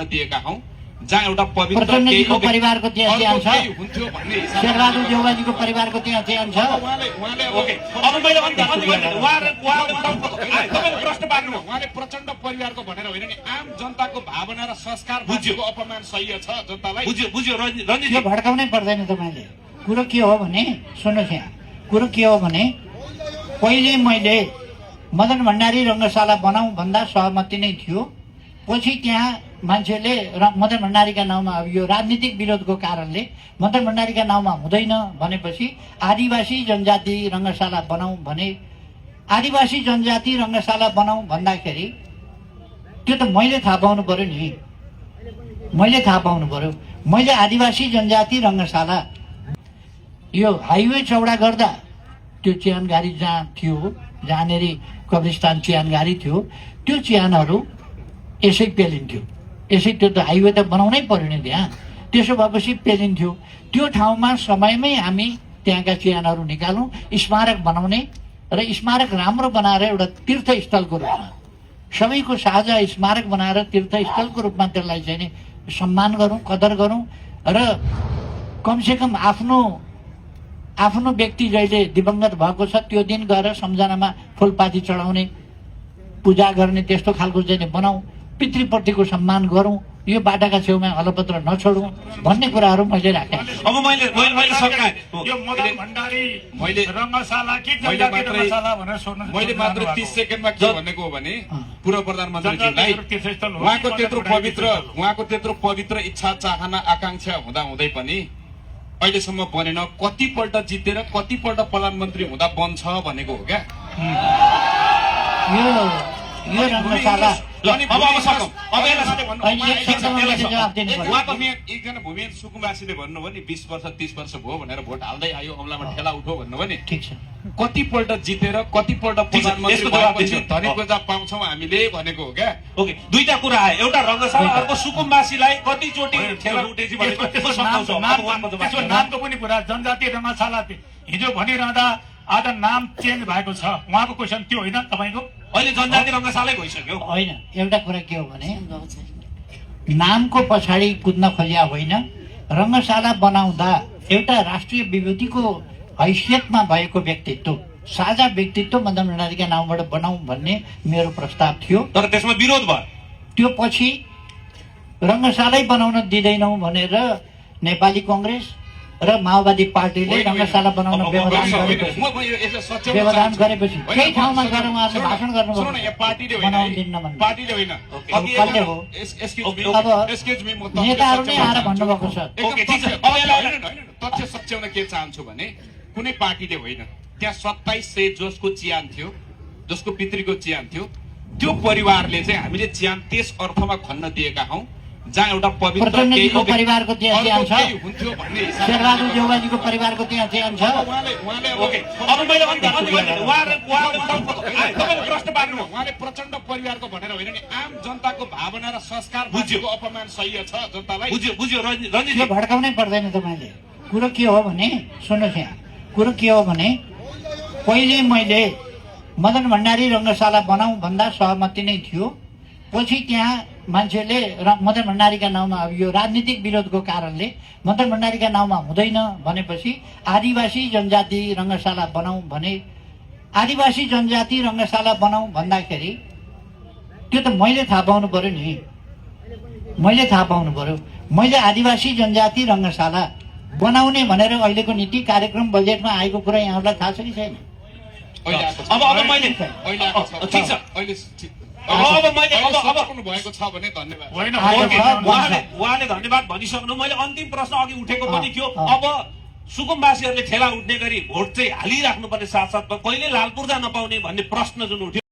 दिएका हौं जहाँ एउटा पवित्र प्रचण्डजीको परिवारको त्यहाँ ध्यान छ, हुन्थ्यो भन्ने शेरबहादुर देउवाजीको परिवारको त्यहाँ ध्यान छ। अब मैले प्रश्न पार्नु उहाँले प्रचण्ड परिवारको भनेर होइन नि, आम जनताको भावना र संस्कार बुझ्यो अपमान सही छ जनतालाई बुझ्यो रञ्जित यो भड्काउनै पर्दैन तपाईले। कुरो के हो भने सुन्नुहोस्, यहाँ कुरो के हो भने पहिले मैले मदन भण्डारी रङ्गशाला बनाऊ भन्दा सहमति नै थियो। पछि त्यहाँ मान्छेले मदन भण्डारीका नाउँमा अब यो राजनीतिक विरोधको कारणले मदन भण्डारीका नाउँमा हुँदैन भनेपछि आदिवासी जनजाति रङ्गशाला बनाऊ भने। आदिवासी जनजाति रङ्गशाला बनाऊ भन्दाखेरि त्यो त मैले थाहा पाउनु पर्यो नि, मैले थाहा पाउनु पर्यो। मैले आदिवासी जनजाति रङ्गशाला यो हाइवे चौडा गर्दा त्यो चिहानगारी जहाँ थियो, जहाँनिर कब्रिस्तान चिहानगारी थियो, त्यो चिहानहरू यसै पेलिन्थ्यो। यसै त्यो त हाइवे त बनाउनै पर्यो नि त्यहाँ। त्यसो भएपछि पेलिन्थ्यो। त्यो ठाउँमा समयमै हामी त्यहाँका चिहानहरू निकालौँ, स्मारक बनाउने र स्मारक राम्रो बनाएर एउटा तीर्थस्थलको रूपमा सबैको साझा स्मारक बनाएर तीर्थस्थलको रूपमा त्यसलाई चाहिँ नि सम्मान गरौँ, कदर गरौँ र कमसेकम आफ्नो व्यक्ति जहिले दिवंगत भएको छ त्यो दिन गएर सम्झनामा फुलपाती चढाउने, पूजा गर्ने त्यस्तो खालको चाहिँ बनाऊ, पितृप्रतिको सम्मान गरौँ, यो बाटाका छेउमा अलपत्र नछोडौँ भन्ने कुराहरू मैले राखेँ। अब मैले यो मदन भण्डारी रङ्गशाला कि जनजाति रङ्गशाला भनेर सोध्नु मैले मात्र 30 सेकेन्डमा के भनेको हो भने पूर्व प्रधानमन्त्रीजीलाई उहाँको त्यत्रो पवित्र इच्छा चाहना आकांक्षा हुँदा हुँदै पनि अहिलेसम्म बनेन। कतिपल्ट जितेर कतिपल्ट प्रधानमन्त्री हुँदा बन्छ भनेको हो क्या यो रङ्गशाला एकजना भूमिहीन सुकुम्बासीले भन्नुभयो नि 20 वर्ष 30 वर्ष भयो भनेर भोट हाल्दै आयो, औँलामा ठेला उठो भन्नुभयो नि। ठिक छ, कतिपल्ट जितेर कतिपल्ट प्रधानमन्त्री भएपछि धनी पूजा पाउँछौँ हामीले भनेको हो क्या। ओके, दुईटा कुरा आयो, एउटा रङ्गशाला, अर्को सुकुम्बासीलाई कतिचोटि ठेला उठेपछि नामको पनि कुरा। जनजाति रङ्गशाला हिजो भनिरहँदा आज नाम चेन्ज भएको छ, उहाँको क्वेसन त्यो होइन तपाईँको? अहिले जनजाति रङ्गशालै भइसक्यो। होइन, एउटा कुरा के हो भने नामको पछाडि कुद्न खोजिया होइन। रङ्गशाला बनाउँदा एउटा राष्ट्रिय विभूतिको हैसियतमा भएको व्यक्तित्व, साझा व्यक्तित्व मदन भण्डारीका नामबाट बनाऊ भन्ने मेरो प्रस्ताव थियो। तर त्यसमा विरोध भयो। त्यो पछि रङ्गशालै बनाउन दिँदैनौ भनेर नेपाली कङ्ग्रेस र माओवादी पार्टीले रङ्गशाला बनाउन व्यवधान गरेपछि केही ठाउँमा गएर उहाँहरूले भाषण गर्नुभयो, बनाउन दिन्न भन्नु। पार्टीले होइन, कसले हो? अब नेताहरू नै आएर भन्नुभएको छ। तथ्य सच्याउन के चाहन्छु भने कुनै पार्टीले होइन, त्यहाँ 2700 जसको चिहान थियो, जसको पितृको चिहान थियो, त्यो परिवारले चाहिँ हामीले चिहान त्यस अर्थमा खन्न दिएका हौं जहाँ एउटा पवित्र प्रचण्डजीको परिवारको त्यहाँ ध्यान छ, हुन्थ्यो भन्ने शेरबहादुर देउवाजीको परिवारको त्यहाँ ध्यान छ। अब मैले प्रश्न पार्नु उहाँले प्रचण्ड परिवारको भनेर होइन नि, आम जनताको भावना र संस्कार बुझ्यो अपमान सही छ जनतालाई बुझ्यो रञ्जित। यो भड्काउनै पर्दैन तपाईले। कुरो के हो भने सुन्नुहोस्, यहाँ कुरो के हो भने पहिले मैले मदन भण्डारी रङ्गशाला बनाऊ भन्दा सहमति नै थियो। पछि त्यहाँ मान्छेले मदन भण्डारीका नाउँमा अब यो राजनीतिक विरोधको कारणले मदन भण्डारीका नाउँमा हुँदैन भनेपछि आदिवासी जनजाति रङ्गशाला बनाऊ भने। आदिवासी जनजाति रङ्गशाला बनाऊ भन्दाखेरि त्यो त मैले थाहा पाउनु पर्यो नि, मैले थाहा पाउनु पर्यो। मैले आदिवासी जनजाति रङ्गशाला बनाउने भनेर अहिलेको नीति कार्यक्रम बजेटमा आएको कुरा यहाँहरूलाई थाहा छ कि छैन? अब मैले ठिक छ, भएको छ भने धन्यवाद। उहाँले धन्यवाद भनिसक्नु। मैले अन्तिम प्रश्न अघि उठेको पनि थियो। अब सुकुम्बासीहरूले ठेला उठ्ने गरी भोट चाहिँ हालिराख्नुपर्ने साथसाथमा कहिले लाल पूर्जा नपाउने भन्ने प्रश्न जुन उठ्यो